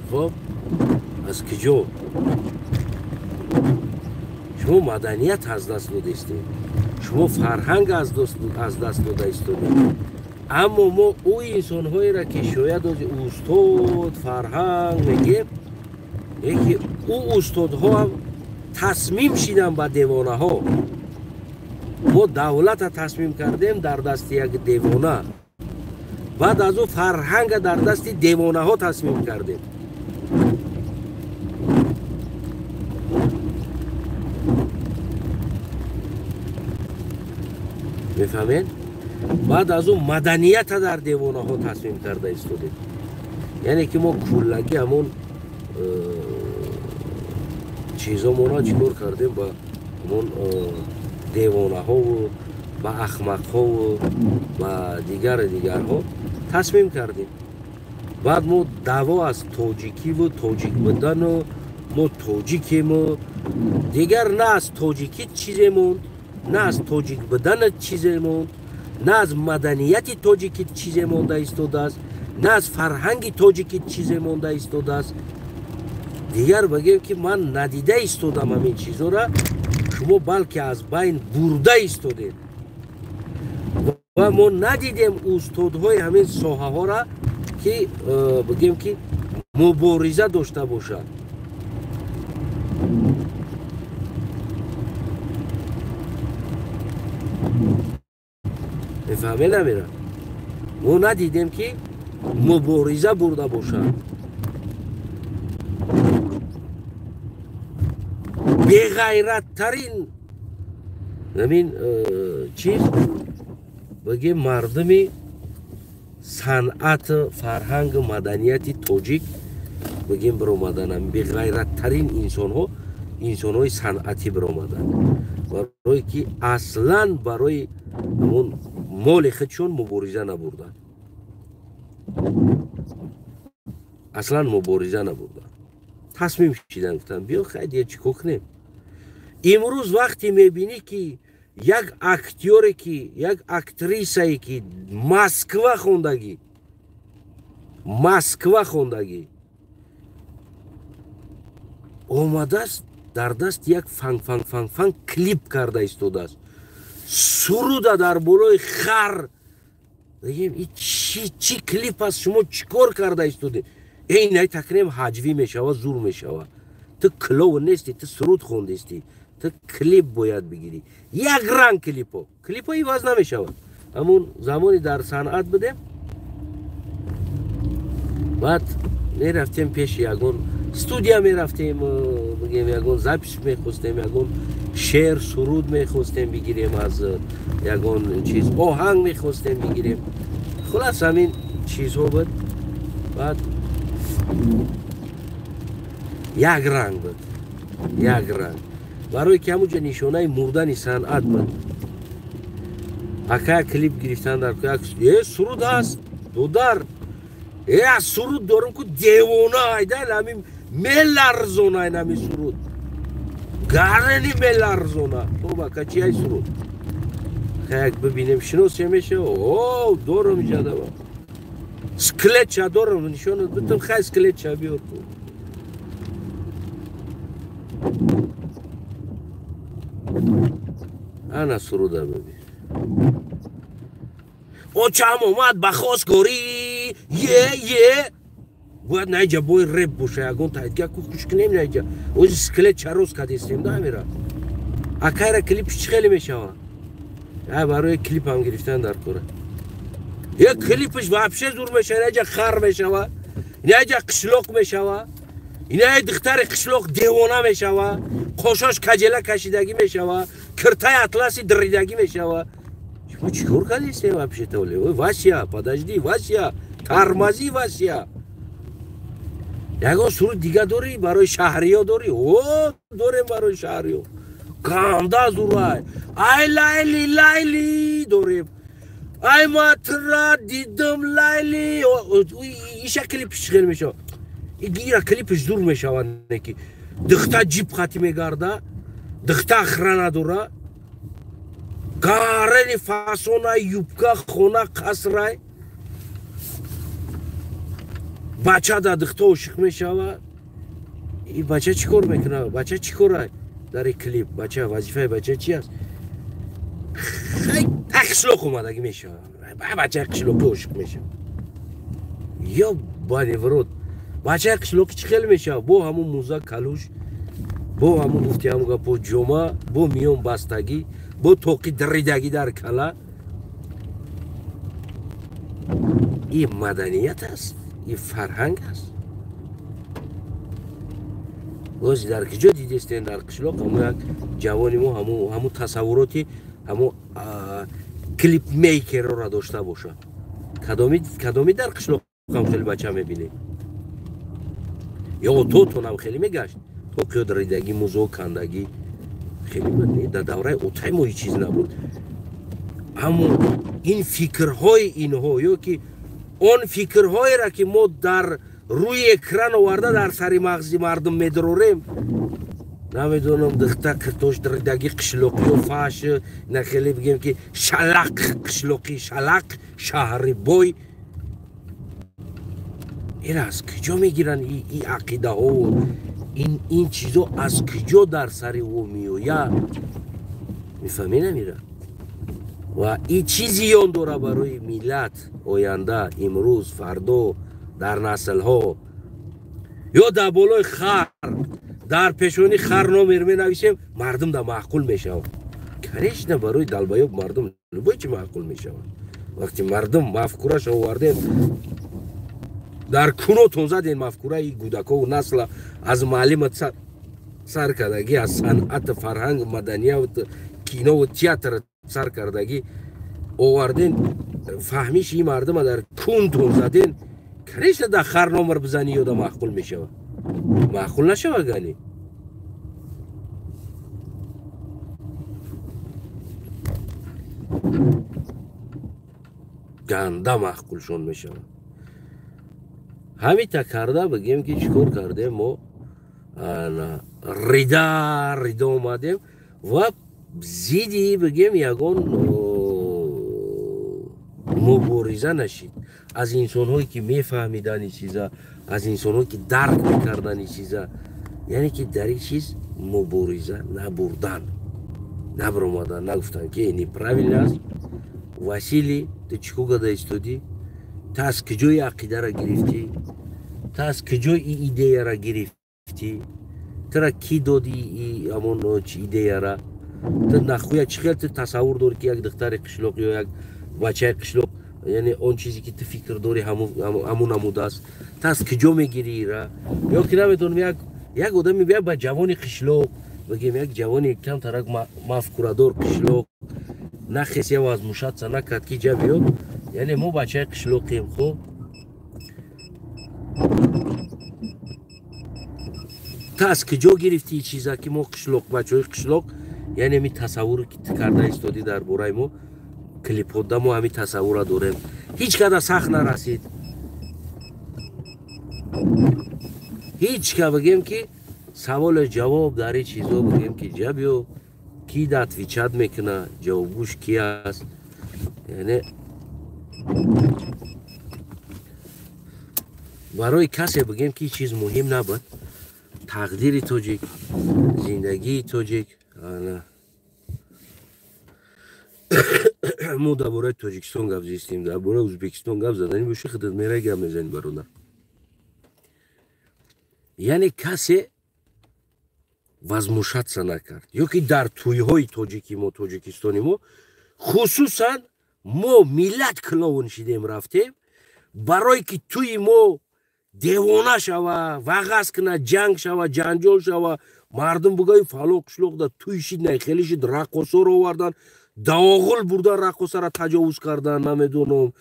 Хоб, аз киҷо шумо маданият аз даст додаистед, шумо фарҳанг аз даст дода истодед. Аммо мо ӯ инсонҳоеро, ки шояд ози устод фарҳанг мегем, яке ӯ устодҳо ҳам тасмим шидан ба девонаҳо. Мо давлата тасмим кардем дар дасти як девона, баъд аз ӯ фарҳанга дар дасти девонаҳо тасмим кардем. Мефаҳмед? Баъд аз ӯ маданията дар девонаҳо тасмим карда истодем. Яъне ки мо куллагӣ ҳамон чизомона чӣ кор кардем, ба ҳамон девонаҳову ба ахмақҳову ба дигару дигарҳо тасмим кардем. Баъд мо даъво аз тоҷикиву тоҷик будану мо тоҷикему дигар, на аз тоҷикӣ чизе монд, на аз тоҷик будана чизе монд, на аз маданияти тоҷикӣ чизе монда истодааст, на аз фарҳанги тоҷикӣ чизе монда истодааст. Дигар бигем, ки ман надида истодам ҳамин чизора, шумо балки аз байн бурда истодед. Ва мо надидем устодҳои ҳамин соҳаҳора, ки бигем, ки мубориза дошта бошад. Мефаҳме намера? Мо надидем, ки мубориза бурда бошад. Беғайраттарин ҳамин чиз Бигем, мардуми санъат, фарҳангу маданияти тоҷик, бигем, биромаданам беғайраттарин инсонҳо, инсонҳои санъатӣ биромаданд, барое ки аслан барои ҳамун моли худшон мубориза набурданд, аслан мубориза набурданд. Тасмим шидан, гуфтанд: биё, хай, дия чӣ кор кунем? Имрӯз вақте мебинӣ, ки як актёре, ки як актрисае, ки Москва хондагӣ, Москва хондагӣ, омадааст, дар даст як фанг фанг фанг фанг клип карда истодааст, суруда дар болои хар. Бигем, и чӣ клип аст? Шумо чӣ кор карда истодед? Эй, най, такрем ҳаҷвӣ мешава, зур мешава. Ту клоун нести, ту суруд хондестӣ, ту клип бояд бигирӣ. Як ранг клипо, клипо иваз намешавад. Ҳамун замони дар санъат будем, баъд мерафтем пеши ягон студия, мерафтем, бигем, ягон запись мехостем, ягон шеър, суруд мехостем бигирем, аз ягон чиз оҳанг мехостем бигирем. Хулас, ҳамин чизҳо буд. Баъд як ранг буд, як ранг, барое ки ҳамунҷа нишонаи мурдани санъат буд. Ака, клип гирифтан дар е суруд ҳаст, додар, е, аз суруд дорум ку, девона айда, ҳамин меларзона, ҳамин суруд гарани меларзона. Хоб, ака, чи ай суруд? Як бибинем, шиносе мешава. О, дорум иҷадава, скелетча дорум, нишонат битум. Хай, скелетча биёр ку. Ана суруда бибин. Очам омад ба хосгорӣ, е е бояд наиҷа бой реп боша, ягон тайдга ку, хуш кунем. Наиҷа ози скелет чароз кадестем да амира. Акайра клипш чӣ хеле мешава? Ай, барои клипам гирифтан дар кора. Е, клипш вообще зур мешава. Наиҷа хар мешава, наиҷа қишлоқ мешава, инаи духтари қишлоқ девона мешава, қошош каҷела кашидагӣ мешава, киртаи атласи диридагӣ мешава. Шумо чӣ кор кардистем вообще? Толе, ой, Вася, подожди, Вася, тормози, Вася. Ягон суруд дига дорӣ? Барои шаҳриё дорӣ? О, дорем, барои шаҳриё ганда зурай. Ай, Лайли, Лайли дорем. Ай, матра дидам, Лайли. Иша клипш чӣ хел мешава? Ира клипш зур мешава, неки духта ҷип хати мегарда, духта охрана дора, гарени фасона, юбка, хона қасрай, бача да духта ошиқ мешава. И бача чӣ кор мекуна? Бача чӣ кора дар и клип? Бача, вазифаи бача чи аст? Қишлоқ омадагӣ мешава, бачаи қишлоқӣ ошиқ мешава. Ёбани в рот, бачаи қишлоқӣ чӣ хел мешава? Бо ҳамун муза калуш, бо ҳамун гуфти ҳамун гапо, ҷома, бо миён бастагӣ, бо тоқи даридагӣ дар кала. И маданият аст, и фарҳанг аст? Ози дар киҷо дидестен дар қишлоқ ҳамун як ҷавони мо ҳамун тасаввуроти ҳамун клипмейкерора дошта бошад? Кадоми дар қишлоқам хеле бача мебинед? Ё ототонам хеле мегашт, тоқиё даридагӣ, музо кандагӣ хеле буд? Не, дар давраи отай мо ҳеҷ чиз набуд. Аммо ин фикрҳои инҳо ё ки он фикрҳоеро, ки мо дар рӯи экран оварда дар сари мағзи мардум медорорем, намедонам, духта киртош даридагӣ, қишлоқиё фаш на, хеле бигем ки шалақ қишлоқӣ, шалақ шаҳри бой, ин аз куҷо мегиранд и ақидаҳо? Ин чизо аз куҷо дар сари ӯ меояд? Мефаҳмӣ намира? Ва и чӣ зиён дора барои миллат оянда, имрӯз, фардо, дар наслҳо? Ё дар болои хар, дар пешони хар номер менависем, мардум да маъқул мешавад. Конечно, барои долбоёб мардум любой чи маъқул мешавад. Вақти мардум мафкураша овардем, дар кунотон задем, мафкураи кӯдакову насла аз маълима сар кардагӣ, аз санъату фарҳангу маданияту кинову театр сар кардагӣ. Оварден фаҳмиши ин мардума дар кунтон заден, конечно, дар хар номер бизанӣ ёда маъқул мешавад. Маъқул нашава гани. Ганда маъқулшон мешавад. Ҳамита карда бигем ки чӣ кор кардем мо, рида рида омадем ва зидди бигем ягон мубориза нашид. Аз инсонҳое ки мефаҳмидани чиза, аз инсонҳое ки дарк мекардани чиза, яъне ки дар ин чиз мубориза набурдан, набаромадан, нагуфтан ки неправильно аст. Василий, ту чӣ кор карда истодӣ? Ту аз куҷои ақидара гирифтӣ? Ту аз куҷои ин идеяра гирифтӣ? Тура кӣ доди ҳамон идеяра? Ту нахуя чӣ хел ту тасаввур дорӣ ки як духтари қишлоқ ё як бачаи қишлоқ, яъне он чизе ки ту фикр дорӣ ҳамун намудааст? Ту аз куҷо мегирӣ ира? Ё ки намедонам, як одаме бия ба ҷавони қишлоқ бигем, як ҷавони камтарак мафкурадор қишлоқ нахес я возмушаться накард ки ҷа биёд, яъне мо бачаи қишлоқем. Хуб, ту аз куҷо гирифтӣ чиза ки мо қишлоқ, бачаҳои қишлоқ, яъне ҳамин тасаввуре ки ту карда истодӣ дар бораи мо клипҳода, мо ҳамин тасаввурра дорем. Ҳеҷ када сахт нарасид, ҳеҷ ка бигем ки саволу ҷавоб дар ин чизо бигем ки ҷа биё ки да отвечать мекуна, ҷавобгӯш ки аст. Яъне барои касе бигем ки чиз муҳим набуд, тақдири тоҷик, зиндагии тоҷик. Мо дар бораи Тоҷикистон гап зистем, дар бораи Ӯзбекистон гап заданӣ боши, худат мерай гап мезанӣ, бародар. Яъне касе возмушаться накард. Ё ки дар тӯйҳои тоҷики мо, Тоҷикистони мо, хусусан мо миллат клоун шидем рафтем, барое ки тӯи мо девона шава, вағаз куна, ҷанг шава, ҷанҷол шава, мардум бугаи фалон қишлоқ да тӯй шид, най хеле шид, раққосоро овардан, даоғул бурдан, раққосара таҷовуз кардан, намедонам,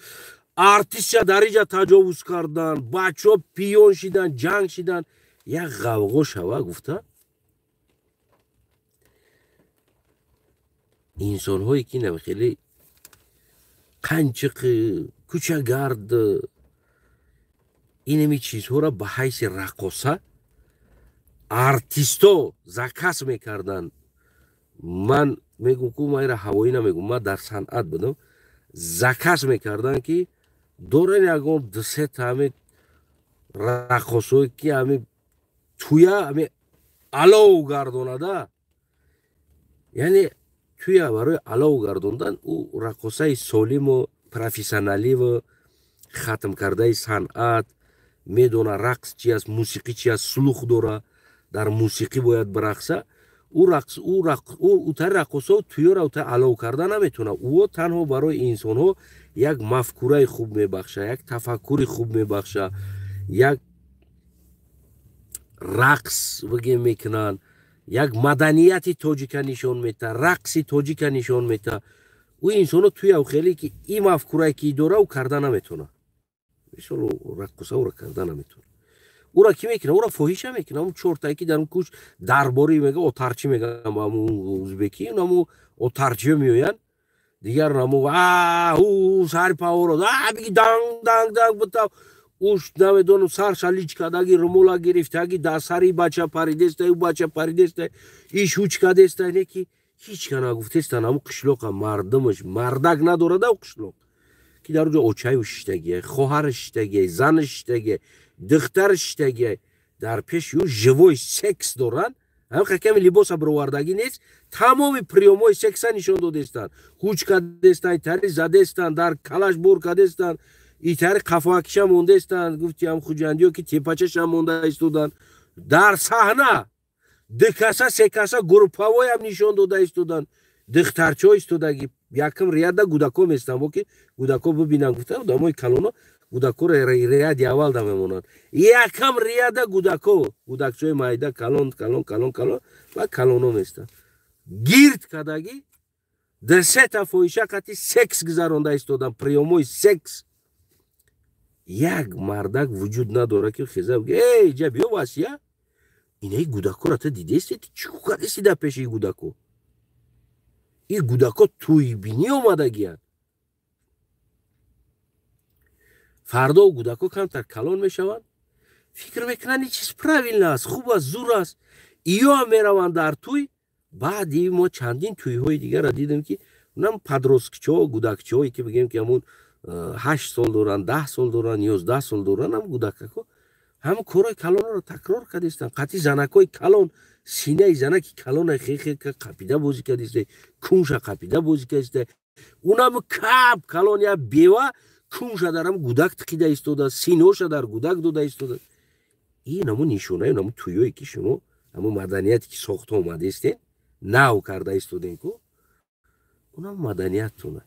артистша дар иҷа таҷовуз кардан, бачаҳо пиён шидан, ҷанг шидан, як ғавғо шава гуфта. Инсонҳое ки хеле қанчиқ, кӯчагард, инами чизҳоро ба ҳайси раққоса артисто заказ мекарданд. Ман мегум ку ман ира ҳавоӣ намегум, ман дар санъат будам. Заказ мекарданд ки дорен ягон дусета ҳами раққосое ки ҳами туя ҳами алов гардонада, яъне туя барои алов гардондан ӯ раққосаи солиму профессионаливу хатмкардаи санъат медона рақс чи аст, мусиқӣ чи аст, слух дора, дар мусиқӣ бояд бирақса. Ӯ тари раққосо туёра ӯ алов карда наметавона. Ӯ танҳо барои инсонҳо як мафкураи хуб мебахша, як тафаккури хуб мебахша, як рақс бигем мекунанд, як маданияти тоҷика нишон мета, рақси тоҷика нишон мета. Ӯ инсонҳо туяв хеле ки ин мафкурае ки дора, ӯ карда наметавона. Мисол, раққоса ӯра карда наметавона. Ӯра кӣ мекунад? Ӯра фоҳиша мекунад. Ҳамун чортае ки дар он кӯч дарборӣ мега, отарчӣ мегӯям ба ҳамун узбекӣ, ҳамун отарчиё меоянд, дигар ҳамун ӯ сари паворо биги данг данг данг бутав, уш намедонам сарша лич кадаги, румола гирифтаги, дар сари бача паридестай, ӯ бача паридестай, иш ҳуч кадестай, не ки ҳеҷ ка нагуфтестан. Ҳамун қишлоқа мардумаш мардак надорада, ӯ қишлоқ ки дар оҷо очаю шиштагиай, хоҳараш шиштагиай, занаш шиштагиай, духтараш шиштагиай, дар пеши ӯ живой секс доранд. Ҳамин ками либоса бировардагӣ нест, тамоми приёмҳои секса нишон додестанд, ҳуч кадестанд, итари задестанд, дар калаш бор кадестанд, итари қафоакиша мондестанд, гуфти ҳам хуҷандиё ки тепачаша монда истоданд дар саҳна, дукаса секаса группавоям нишон дода истоданд, духтарчаҳо истодагӣ, якм ряда гудако местанд, бо ки гудако бибинанд гуфта, одамои калоно гудакоро ряди аввал да мемонанд, якам ряда гудако, гудакчаҳои майда, калон калон калон калон ва калоно местанд, гирд кардагӣ. Ду-сета фоҳиша қати секс гузаронда истодан, приёмои секс. Як мардак вуҷуд надорад, ки хеза бигӯ: «Эй, ҷа биё, Васия, инаи гудако ту дидести, чӣ кардести дар пеши гудако? Ин гудако тӯйбинӣ омадагиянд». Фардо гудако камтар калон мешаванд, фикр мекунанд, ин чиз правильно аст, хуб аст, зур аст. Иё ҳам мераванд дар тӯй. Баъди мо чандин тӯйҳои дигарро дидем, ки унам подросткчаҳо, гудакчаҳое, ки бигем, ки ҳамун 8 сол доранд, 10 сол доранд, 11 сол доранд, ҳам гудакако ҳамн корҳои калонро такрор кардистанд. Қатъи занакҳои калон, синаи занаки калона хехе қапида бозӣ кардиста, кунша қапида бозӣ кардиста. Унам кап калон я бева кунша дарам гудак тиқида истода, синоша дар гудак дода истода. Ин ҳамун нишонаи ҳамун тӯёе, ки шумо ҳамун маданияте, ки сохта омадаистен, нав карда истодем ку, унам маданияттуна.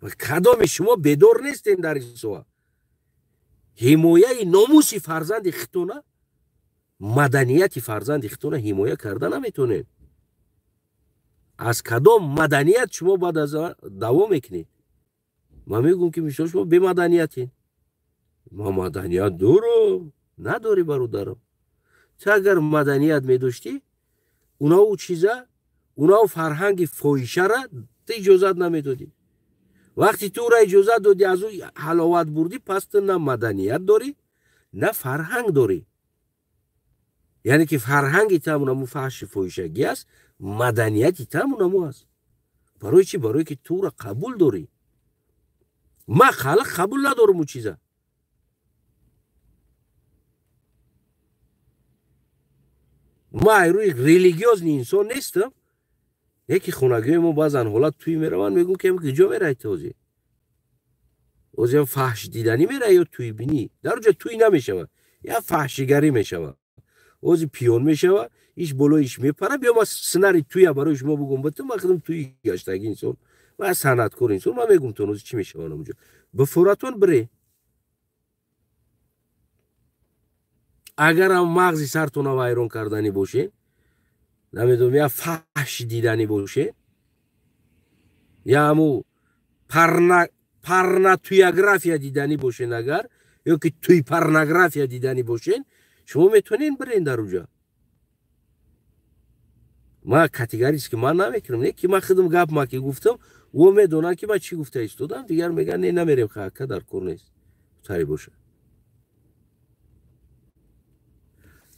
Ва кадоми шумо бедор нестем дар ин соҳа? Ҳимояи номуси фарзанди хитона, маданияти фарзанди хитона ҳимоя карда наметонед. Аз кадом маданият шумо баъд аз даъво мекунед? Ман мегӯм, ки мисол, шумо бемаданиятен. Ман маданият дорам. Надорӣ, бародарам. Ту агар маданият медоштӣ, унаву чиза, унаву фарҳанги фоҳишара ту иҷозат намедодӣ. Вақте ту ӯра иҷозат додӣ, аз ӯ ҳаловат бурдӣ, пас ту на маданият дорӣ, на фарҳанг дорӣ. Яъне ки фарҳанги ту ҳамунаму фаҳши фоҳишагӣ аст, маданияти ту ҳамунаму аст. Барои чӣ? Барое ки ту ӯра қабул дорӣ. Ман халқ қабул надорам ӯ чиза. Ман рӯи религиозный инсон нестам. Яке хонагиҳои мо баъзан ҳолат тӯй мераванд, мегӯм, ки куҷо меравед ҳозир? Ҳозир фаҳш диданӣ меравад ё тӯйбинӣ? Дар ҷо тӯй намешавад, я фаҳшигарӣ мешавад. Ҳозир пиён мешавад, иш болои иш мепара. Биё, ман сценарий тӯя барои шумо бугум. Битум, ман худам тӯи гаштаги инсон, ман санъаткор инсон, ман мегум тон, ҳозир чӣ мешавад онҷо. Бифуратон бире. Агарам мағзи сартона вайрон карданӣ боше, намедонам, я фаҳш диданӣ боше, я ҳаму парнатуяграфия диданӣ бошен агар, ё ки туй порнография диданӣ бошен, шумо метавонед бирен дар уҷа. Ман категорически ман намекунам, не ки ман худам гап ма ки гуфтам, ӯ медонад, ки ман чӣ гуфта истодам. Дигар мегӯянд: «Не, намерем, хака дар кор нест». Тари боша.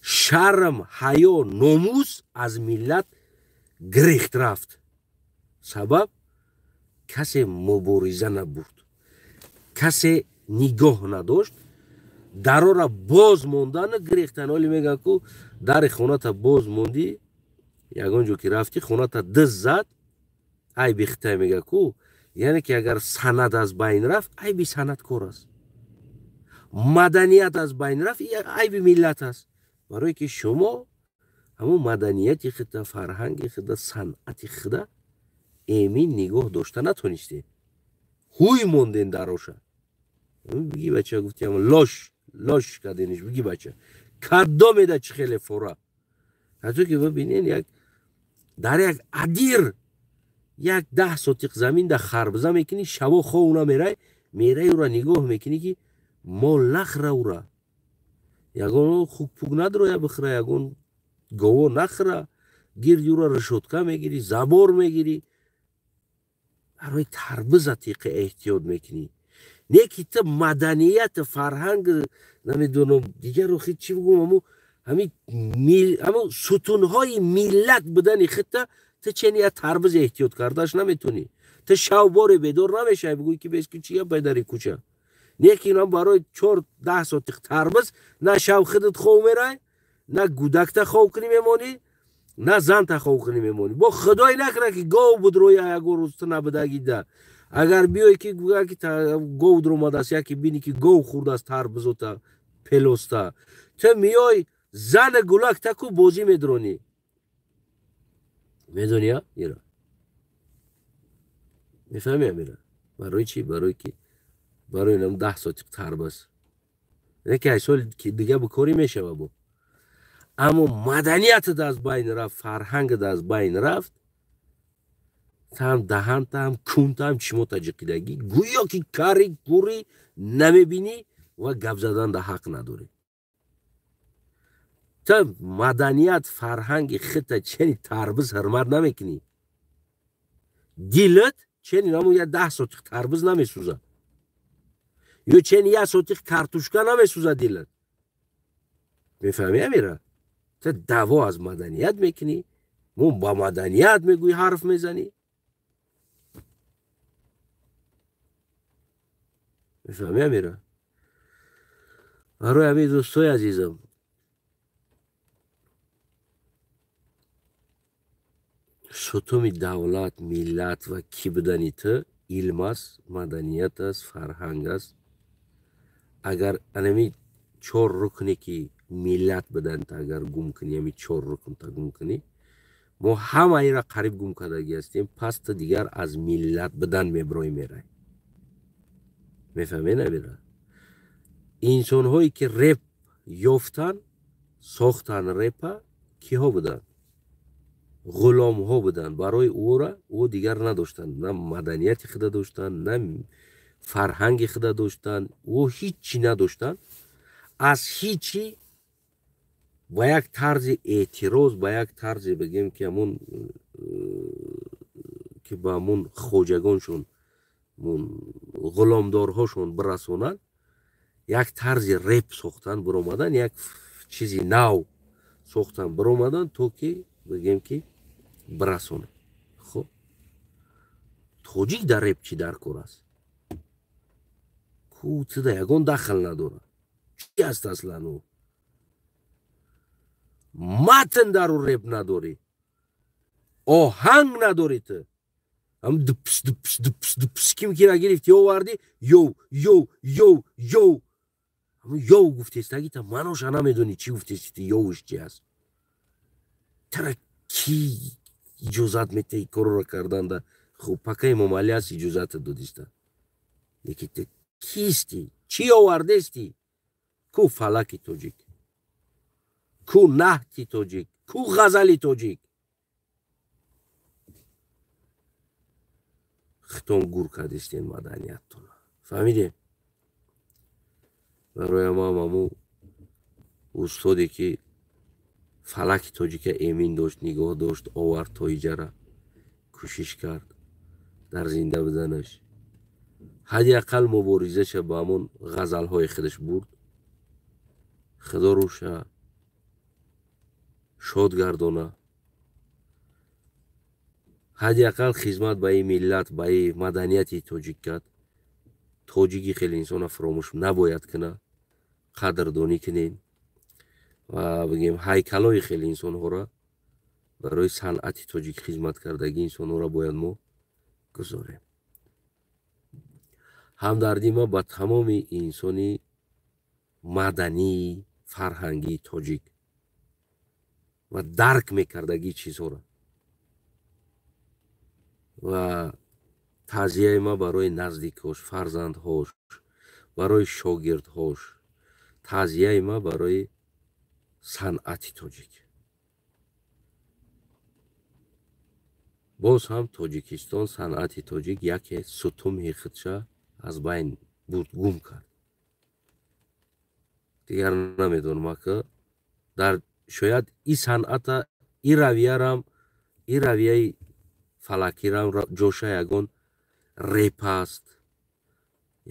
Шарм, ҳаё, номус аз миллат гирехт рафт. Сабаб: касе мубориза набурд, касе нигоҳ надошт, дарора боз мондану гирехтан. Оли мегӯянд ку, дари хоната боз мондӣ, ягон ҷо ки рафтӣ, хоната дыз зад, айби хитай мега ку. Яъне ки агар санъат аз байн рафт, айби санъаткор аст. Маданият аз байн рафт, айби миллат аст. Барое ки шумо ҳамун маданияти худа, фарҳанги худа, санъати худа эмин нигоҳ дошта натонистед, ҳуй монден дароша. Биги бача, гуфтиам, лош лош кардениш. Биги бача, кадомеда чӣ хеле фора, ҳатто ки бибинен, як дар як адир, як 10 сотиқ замин да харбза мекунӣ, шабо хов намерай, мерай, ура нигоҳ мекунӣ, ки мол нахра ура, ягон хукпук надроя бихӯра, ягон гово нахӯра. Гирди ура решётка мегирӣ, забор мегирӣ, барои тарбиза тиқи эҳтиёт мекунӣ. Не ки ту маданият, фарҳанг, намедонам, дигар охи чӣ бигӯм, аму ҳамин сутунҳои миллат будани худта ту чени як тарбиз эҳтиёт кардаш наметонӣ. Ту шав боре бедор намешавӣ, бигӯӣ, ки бес ки чӣ гап дари кӯча. Не ки инам барои 4 10 сотиқ тарбиз на шав худат хов мерай, на гудакта хов кунӣ мемонӣ, на занта хов кунӣ мемонӣ. Бо худое накунад, ки гов будроя ягон рӯз ту набудагида. Агар биёй, ки гӯя, ки гов дуромадааст, яке бинӣ, ки гов хӯрдааст тарбизота, пелоста, ту миёй, зана гулак таку бозӣ медронӣ. Медонӣ, ира мефаҳми, амира? Барои чӣ? Барои ки барои нам 10 сотиқ тарбиз не ки ай соли дига бикорӣ мешава бо. Аммо маданиятат аз байн рафт, фарҳангат аз байн рафт. Там даҳантам, кунтам, чишмота ҷиқидагӣ, гӯё ки кари кури намебинӣ ва гап задан да ҳақ надорӣ. Та маданият, фарҳанги хита чени тарбиз ҳурмат намекунӣ. Дилат чени намун я 10 сотих тарбиз намесӯзад, ё чени 1 сотих картушка намесӯзад дилат. Мефаҳмӣ амира? Та даъво аз маданият мекунӣ, мо ба маданият мегӯӣ, ҳарф мезанӣ. Мефаҳмӣ амира? Барои ҳамин дӯстои азизам, сутуми давлат, миллат ва кӣ будани ту илм аст, маданият аст, фарҳанг аст. Агар анами 4 рукне ки миллат буданд, агар гум кунӣ, ами 4 рукнта гум кунӣ, мо ҳамаира қариб гум кардагӣ ҳастем, пас ту дигар аз миллат будан меброӣ мерай. Мефаҳмед амира? Инсонҳое ки реп ёфтан, сохтан репа, киҳо буданд? Ғуломҳо буданд. Барои ӯра ӯ дигар надоштанд, на маданияти худа доштанд, на фарҳанги худа доштанд, ӯ ҳичи надоштанд. Аз ҳичи ба як тарзи эътироз, ба як тарзе бигем ки ҳамун ки ба ҳамун хоҷагоншон, ғуломдорҳошон бирасонанд, як тарзи реп сохтан биромадан, як чизи нав сохтан биромадан, то ки бигем ки бирасонанд. Хуб, тоҷик дар реп чӣ дар кор аст? Ку туда ягон дахл надорад. Чӣ аст аслан ӯ? Матн дар ӯ реп надорӣ, оҳанг надорӣ ту. Ам дупс дупс дупс дупс ким кира гирифти овардӣ, ёв ёв ёв ёв. Ёв гуфтестагита маноша намедонӣ чӣ гуфтести ту, ёвш чи аст? Тара ки иҷозат метаҳӣ корро карданда? Хуб, пака Эмомалӣ аст, иҷозата додиста. Лекин ту кистӣ? Чӣ овардестӣ? Ку фалаки тоҷик, ку наҳти тоҷик, ку ғазали тоҷик? Хитон гур кардистен маданияттона. Фаҳмидем? Барои ман ҳамун устоде ки фалаки тоҷика эмин дошт, нигоҳ дошт, овард то иҷара, кӯшиш кард дар зинда буданаш, ҳадди ақал муборизаша ба ҳамон ғазалҳои худаш бурд. Худо рӯша шод гардона, ҳадди ақал хизмат ба ин миллат, ба ин маданияти тоҷик кард. Тоҷики хеле инсона фаромӯш набояд куна, қадрдонӣ кунем ва бигем ҳайкалҳои хеле инсонҳоро барои санъати тоҷик хизмат кардагӣ инсонҳоро бояд мо гузорем. Ҳамдардӣ ма ба тамоми инсони мадании фарҳангии тоҷик ва дарк мекардагии чизҳоро ва таъзияи ма барои наздикҳош, фарзандҳош, барои шогирдҳош, таъзияи ма барои санъати тоҷик. Боз ҳам Тоҷикистон санъати тоҷик яке сутуми худша аз байн бурд, гум кард. Дигар намедонам, ака дар шояд и санъата, и равиярам, и равияи фалакирам ҷоша ягон реп аст,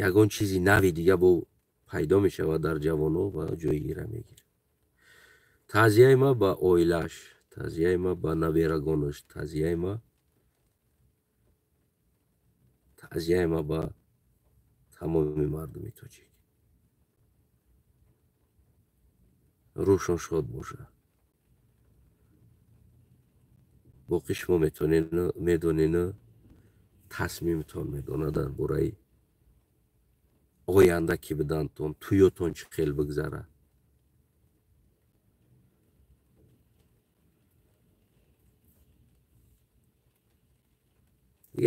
ягон чизи нави дига бо пайдо мешавад дар ҷавоно ва ҷои ира мегирад. Таъзияи ма ба оилааш, таъзияи ма ба наберагонаш, таъзияи ма ба тамоми мардуми тоҷик. Рӯҳшон шод бошад. Боқӣ шумо медонену тасмимтон медонад дар бораи оянда ки будантон, тӯётон чӣ хел бигзарад.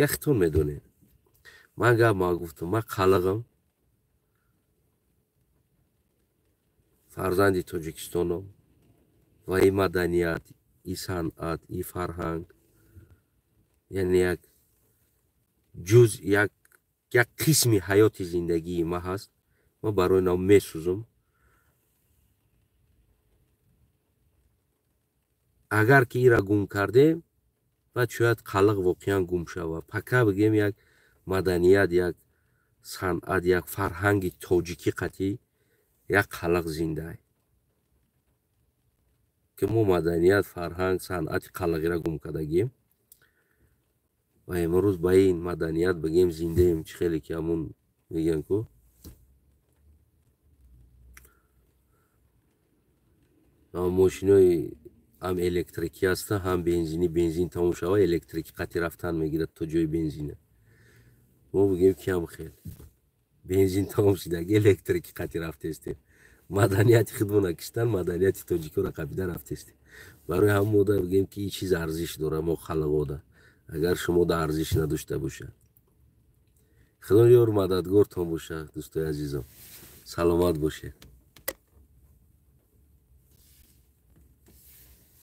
Яхтон медонед. Ман гап ма гуфтам, ман қалиғам, фарзанди Тоҷикистонам ва и маданият, и санъат, и фарҳанг, яъне як Ҷуз як қисми ҳаёти зиндагии ма ҳаст. Ма барои нав месӯзам. Агар ки ира гум кардем, баъд шояд қалиқ воқеан гум шавад. Пока бигем як маданият, як санъат, як фарҳанги тоҷикӣ қатъӣ як қалиқ зиндаай, ки мо маданият, фарҳанг, санъати қалиқиро гум кардагием ва имрӯз ба ин маданият бигем зиндаем. Чӣ хеле ки ҳамун мегӯянд ку мошинои ҳам электрикӣ ҳаста, ҳам бензинӣ. Бензин тамом шава, электрикӣ қатъи рафтан мегирад то ҷои бензина. Мо бигем ки ҳам хел бензин тамом шидаги, электрикӣ қатъи рафтестем. Маданияти худмона киштан, маданияти тоҷикоро қабида рафтестем. Барои ҳам мода бигем ки ин чиз арзиш дора мо халавода. Агар шумо да арзиш надошта бошад, Худо ёр мададгортон бошад, дӯстои азизом. Саломат бошед.